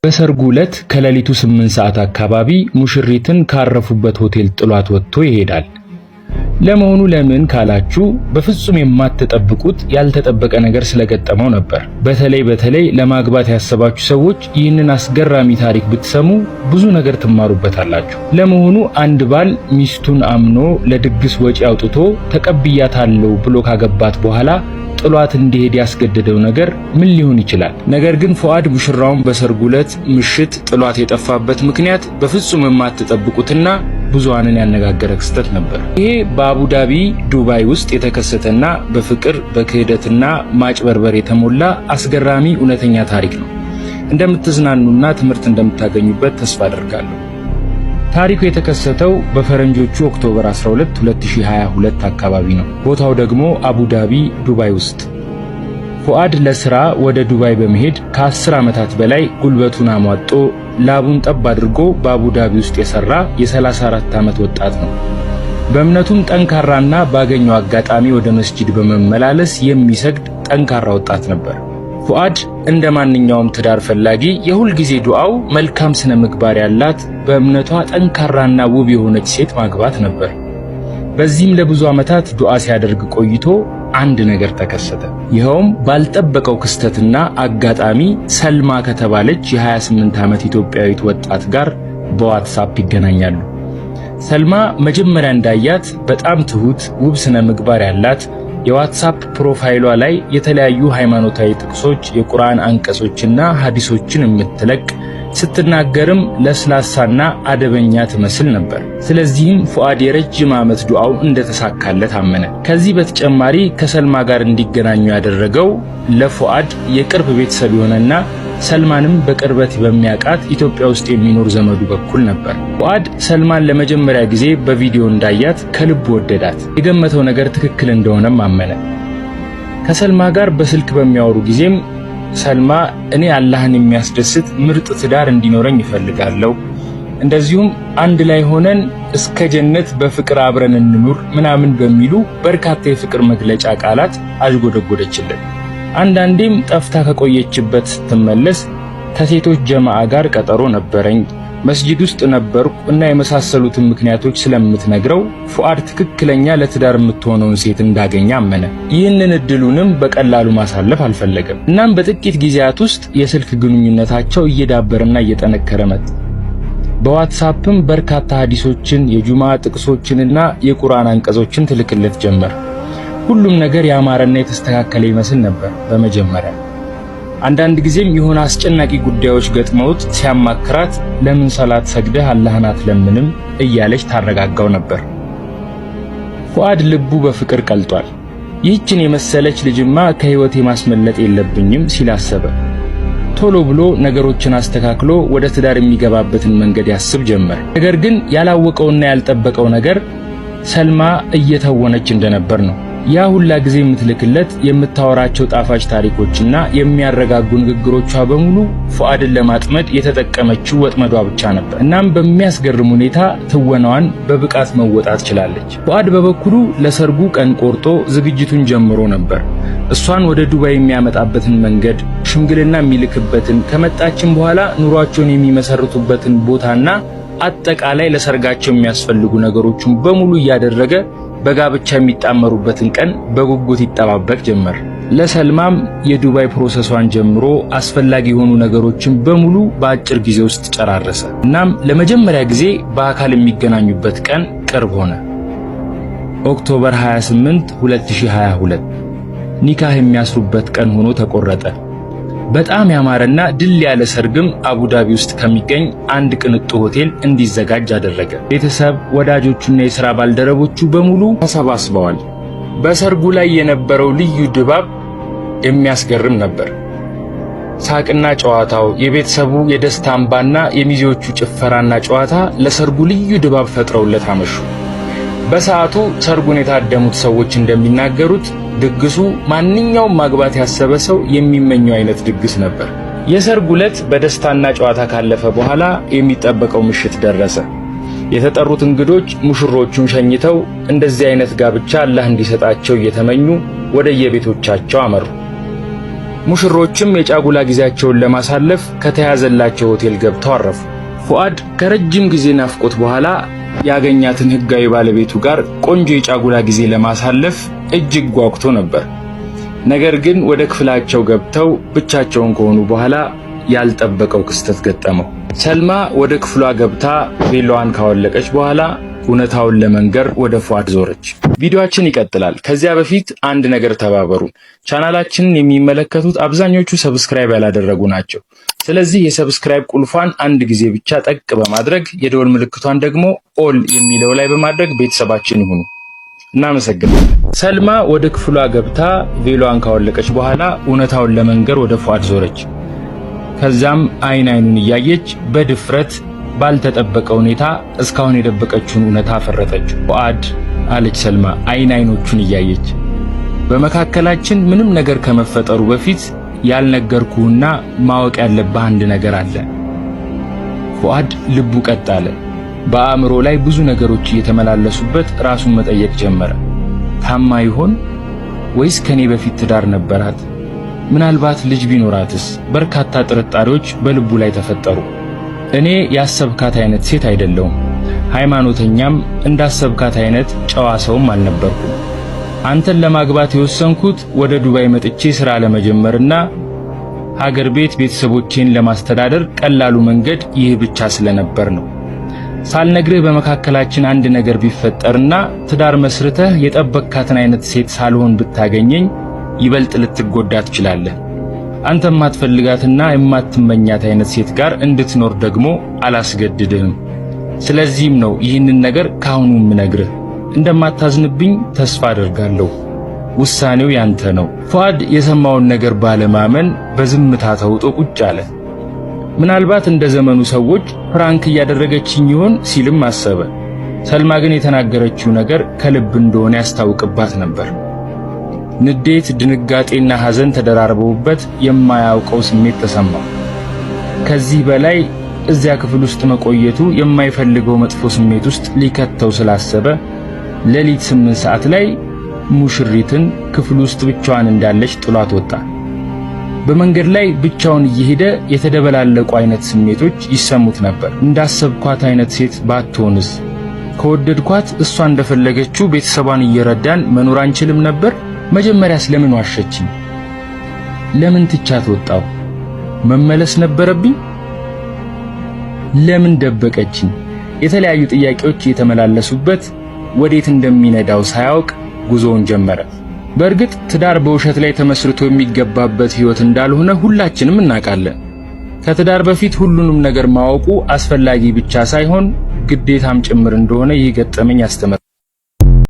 በሰርጉ ዕለት ከሌሊቱ 8 ሰዓት አካባቢ ሙሽሪትን ካረፉበት ሆቴል ጥሏት ወጥቶ ይሄዳል። ለመሆኑ ለምን ካላችሁ በፍጹም የማትጠብቁት ያልተጠበቀ ነገር ስለገጠመው ነበር። በተለይ በተለይ ለማግባት ያሰባችሁ ሰዎች ይህንን አስገራሚ ታሪክ ብትሰሙ ብዙ ነገር ትማሩበታላችሁ። ለመሆኑ አንድ ባል ሚስቱን አምኖ ለድግስ ወጪ አውጥቶ ተቀብያታለሁ ብሎ ካገባት በኋላ ጥሏት እንዲሄድ ያስገደደው ነገር ምን ሊሆን ይችላል? ነገር ግን ፉአድ ሙሽራውን በሰርጉ ዕለት ምሽት ጥሏት የጠፋበት ምክንያት በፍጹም የማትጠብቁትና ብዙሃንን ያነጋገረ ክስተት ነበር። ይሄ በአቡዳቢ ዱባይ ውስጥ የተከሰተና በፍቅር፣ በክህደትና ማጭበርበር የተሞላ አስገራሚ እውነተኛ ታሪክ ነው። እንደምትዝናኑና ትምህርት እንደምታገኙበት ተስፋ አደርጋለሁ። ታሪኩ የተከሰተው በፈረንጆቹ October 12 2022 አካባቢ ነው። ቦታው ደግሞ አቡዳቢ ዱባይ ውስጥ። ፉአድ ለስራ ወደ ዱባይ በመሄድ ከ10 ዓመታት በላይ ጉልበቱን አሟጦ ላቡን ጠብ አድርጎ በአቡዳቢ ውስጥ የሰራ የ34 ዓመት ወጣት ነው። በእምነቱም ጠንካራና ባገኘው አጋጣሚ ወደ መስጂድ በመመላለስ የሚሰግድ ጠንካራ ወጣት ነበር። ፉአድ እንደ ማንኛውም ትዳር ፈላጊ የሁል ጊዜ ዱዓው መልካም ስነ ምግባር ያላት፣ በእምነቷ ጠንካራና ውብ የሆነች ሴት ማግባት ነበር። በዚህም ለብዙ ዓመታት ዱዓ ሲያደርግ ቆይቶ አንድ ነገር ተከሰተ። ይኸውም ባልጠበቀው ክስተትና አጋጣሚ ሰልማ ከተባለች የ28 ዓመት ኢትዮጵያዊት ወጣት ጋር በዋትሳፕ ይገናኛሉ። ሰልማ መጀመሪያ እንዳያት በጣም ትሁት፣ ውብ ስነ ምግባር ያላት፣ የዋትሳፕ profile ሏ ላይ የተለያዩ ሃይማኖታዊ ጥቅሶች፣ የቁርአን አንቀጾችና ሐዲሶችን የምትለቅ፣ ስትናገርም ለስላሳና አደበኛ ትመስል ነበር። ስለዚህም ፉአድ የረጅም ዓመት ዱዓው እንደተሳካለት አመነ። ከዚህ በተጨማሪ ከሰልማ ጋር እንዲገናኙ ያደረገው ለፉአድ የቅርብ ቤተሰብ የሆነና ሰልማንም በቅርበት በሚያውቃት ኢትዮጵያ ውስጥ የሚኖር ዘመዱ በኩል ነበር። ፉአድ ሰልማን ለመጀመሪያ ጊዜ በቪዲዮ እንዳያት ከልቡ ወደዳት። የገመተው ነገር ትክክል እንደሆነም አመነ። ከሰልማ ጋር በስልክ በሚያወሩ ጊዜም ሰልማ እኔ አላህን የሚያስደስት ምርጥ ትዳር እንዲኖረኝ እፈልጋለሁ፣ እንደዚሁም አንድ ላይ ሆነን እስከ ጀነት በፍቅር አብረን እንኑር ምናምን በሚሉ በርካታ የፍቅር መግለጫ ቃላት አዥጎደጎደችለት። አንዳንዴም ጠፍታ ከቆየችበት ስትመለስ ከሴቶች ጀማዓ ጋር ቀጠሮ ነበረኝ፣ መስጂድ ውስጥ ነበርኩ እና የመሳሰሉትን ምክንያቶች ስለምትነግረው ፉአድ ትክክለኛ ለትዳር የምትሆነውን ሴት እንዳገኘ አመነ። ይህንን እድሉንም በቀላሉ ማሳለፍ አልፈለገም። እናም በጥቂት ጊዜያት ውስጥ የስልክ ግንኙነታቸው እየዳበረና እየጠነከረ መጣ። በዋትሳፕም በርካታ ሐዲሶችን፣ የጁማ ጥቅሶችንና የቁርአን አንቀጾችን ትልክለት ጀመር። ሁሉም ነገር ያማረና የተስተካከለ ይመስል ነበር በመጀመሪያ። አንዳንድ ጊዜም የሆነ አስጨናቂ ጉዳዮች ገጥመውት ሲያማክራት ለምን ሰላት ሰግደህ አላህን አትለምንም እያለች ታረጋጋው ነበር። ፉአድ ልቡ በፍቅር ቀልጧል። ይህችን የመሰለች ልጅማ ከህይወቴ ማስመለጥ የለብኝም ሲል አሰበ። ቶሎ ብሎ ነገሮችን አስተካክሎ ወደ ትዳር የሚገባበትን መንገድ ያስብ ጀመር። ነገር ግን ያላወቀውና ያልጠበቀው ነገር ሰልማ እየተወነች እንደነበር ነው። ያ ሁላ ጊዜ የምትልክለት፣ የምታወራቸው ጣፋጭ ታሪኮችና የሚያረጋጉ ንግግሮቿ በሙሉ ፉአድን ለማጥመድ የተጠቀመችው ወጥመዷ ብቻ ነበር። እናም በሚያስገርም ሁኔታ ትወናዋን በብቃት መወጣት ችላለች። ፉአድ በበኩሉ ለሰርጉ ቀን ቆርጦ ዝግጅቱን ጀምሮ ነበር። እሷን ወደ ዱባይ የሚያመጣበትን መንገድ፣ ሽምግልና የሚልክበትን፣ ከመጣችን በኋላ ኑሯቸውን የሚመሰርቱበትን ቦታና አጠቃላይ ለሰርጋቸው የሚያስፈልጉ ነገሮችን በሙሉ እያደረገ በጋብቻ የሚጣመሩበትን ቀን በጉጉት ይጠባበቅ ጀመር። ለሰልማም የዱባይ process ሷን ጀምሮ አስፈላጊ የሆኑ ነገሮችን በሙሉ በአጭር ጊዜ ውስጥ ጨራረሰ። እናም ለመጀመሪያ ጊዜ በአካል የሚገናኙበት ቀን ቅርብ ሆነ። October 28 2022 ኒካህ የሚያስሩበት ቀን ሆኖ ተቆረጠ። በጣም ያማረና ድል ያለ ሰርግም አቡዳቢ ውስጥ ከሚገኝ አንድ ቅንጡ ሆቴል እንዲዘጋጅ አደረገ። ቤተሰብ፣ ወዳጆቹና የሥራ ባልደረቦቹ በሙሉ ተሰባስበዋል። በሰርጉ ላይ የነበረው ልዩ ድባብ የሚያስገርም ነበር። ሳቅና ጨዋታው፣ የቤተሰቡ የደስታ አምባና የሚዜዎቹ ጭፈራና ጨዋታ ለሰርጉ ልዩ ድባብ ፈጥረውለት አመሹ። በሰዓቱ ሰርጉን የታደሙት ሰዎች እንደሚናገሩት ድግሱ ማንኛውም ማግባት ያሰበ ሰው የሚመኘው አይነት ድግስ ነበር። የሰርጉ ዕለት በደስታና ጨዋታ ካለፈ በኋላ የሚጠበቀው ምሽት ደረሰ። የተጠሩት እንግዶች ሙሽሮቹን ሸኝተው እንደዚህ አይነት ጋብቻ አላህ እንዲሰጣቸው እየተመኙ ወደ የቤቶቻቸው አመሩ። ሙሽሮችም የጫጉላ ጊዜያቸውን ለማሳለፍ ከተያዘላቸው ሆቴል ገብተው አረፉ። ፉአድ ከረጅም ጊዜ ናፍቆት በኋላ ያገኛትን ህጋዊ ባለቤቱ ጋር ቆንጆ የጫጉላ ጊዜ ለማሳለፍ እጅግ ጓጉቶ ነበር። ነገር ግን ወደ ክፍላቸው ገብተው ብቻቸውን ከሆኑ በኋላ ያልጠበቀው ክስተት ገጠመው። ሰልማ ወደ ክፍሏ ገብታ ቬሎዋን ካወለቀች በኋላ እውነታውን ለመንገር ወደ ፉአድ ዞረች። ቪዲዮአችን ይቀጥላል። ከዚያ በፊት አንድ ነገር ተባበሩን። ቻናላችንን የሚመለከቱት አብዛኞቹ subscribe ያላደረጉ ናቸው። ስለዚህ የ subscribe ቁልፏን አንድ ጊዜ ብቻ ጠቅ በማድረግ የደወል ምልክቷን ደግሞ all የሚለው ላይ በማድረግ ቤተሰባችን ይሁኑ። እናመሰግናለን። ሰልማ ወደ ክፍሏ ገብታ ቬሎዋን ካወለቀች በኋላ እውነታውን ለመንገር ወደ ፉአድ ዞረች። ከዛም አይን አይኑን እያየች በድፍረት ባልተጠበቀ ሁኔታ እስካሁን የደበቀችውን እውነታ አፈረጠች። ፉአድ፣ አለች ሰልማ አይን አይኖቹን እያየች፣ በመካከላችን ምንም ነገር ከመፈጠሩ በፊት ያልነገርኩህና ማወቅ ያለብህ አንድ ነገር አለ። ፉአድ ልቡ ቀጥ አለ። በአእምሮ ላይ ብዙ ነገሮች እየተመላለሱበት ራሱን መጠየቅ ጀመረ። ታማ ይሆን ወይስ ከኔ በፊት ትዳር ነበራት? ምናልባት ልጅ ቢኖራትስ? በርካታ ጥርጣሬዎች በልቡ ላይ ተፈጠሩ። እኔ ያሰብካት አይነት ሴት አይደለሁም። ሃይማኖተኛም እንዳሰብካት አይነት ጨዋ ሰውም አልነበርኩም። አንተን ለማግባት የወሰንኩት ወደ ዱባይ መጥቼ ሥራ ለመጀመርና ሀገር ቤት ቤተሰቦቼን ለማስተዳደር ቀላሉ መንገድ ይህ ብቻ ስለነበር ነው። ሳልነግርህ በመካከላችን አንድ ነገር ቢፈጠርና ትዳር መስርተህ የጠበቅካትን አይነት ሴት ሳልሆን ብታገኘኝ ይበልጥ ልትጎዳ ትችላለህ። አንተ የማትፈልጋትና የማትመኛት አይነት ሴት ጋር እንድትኖር ደግሞ አላስገድድህም። ስለዚህም ነው ይህንን ነገር ካሁኑ የምነግርህ። እንደማታዝንብኝ ተስፋ አደርጋለሁ። ውሳኔው ያንተ ነው። ፉአድ የሰማውን ነገር ባለማመን በዝምታ ተውጦ ቁጭ አለ። ምናልባት እንደ ዘመኑ ሰዎች prank እያደረገችኝ ይሆን ሲልም አሰበ። ሰልማ ግን የተናገረችው ነገር ከልብ እንደሆነ ያስታውቅባት ነበር። ንዴት፣ ድንጋጤና ሐዘን ተደራርበውበት የማያውቀው ስሜት ተሰማው። ከዚህ በላይ እዚያ ክፍል ውስጥ መቆየቱ የማይፈልገው መጥፎ ስሜት ውስጥ ሊከተው ስላሰበ ሌሊት 8 ሰዓት ላይ ሙሽሪትን ክፍል ውስጥ ብቻዋን እንዳለች ጥሏት ወጣ። በመንገድ ላይ ብቻውን እየሄደ የተደበላለቁ አይነት ስሜቶች ይሰሙት ነበር። እንዳሰብኳት አይነት ሴት ባትሆንስ? ከወደድኳት እሷ እንደፈለገችው ቤተሰቧን እየረዳን መኖር አንችልም ነበር? መጀመሪያስ ለምን ዋሸችኝ? ለምን ትቻት ወጣሁ? መመለስ ነበረብኝ? ለምን ደበቀችኝ? የተለያዩ ጥያቄዎች የተመላለሱበት ወዴት እንደሚነዳው ሳያውቅ ጉዞውን ጀመረ። በእርግጥ ትዳር በውሸት ላይ ተመስርቶ የሚገባበት ህይወት እንዳልሆነ ሁላችንም እናውቃለን። ከትዳር በፊት ሁሉንም ነገር ማወቁ አስፈላጊ ብቻ ሳይሆን ግዴታም ጭምር እንደሆነ ይህ ገጠመኝ ያስተምራል።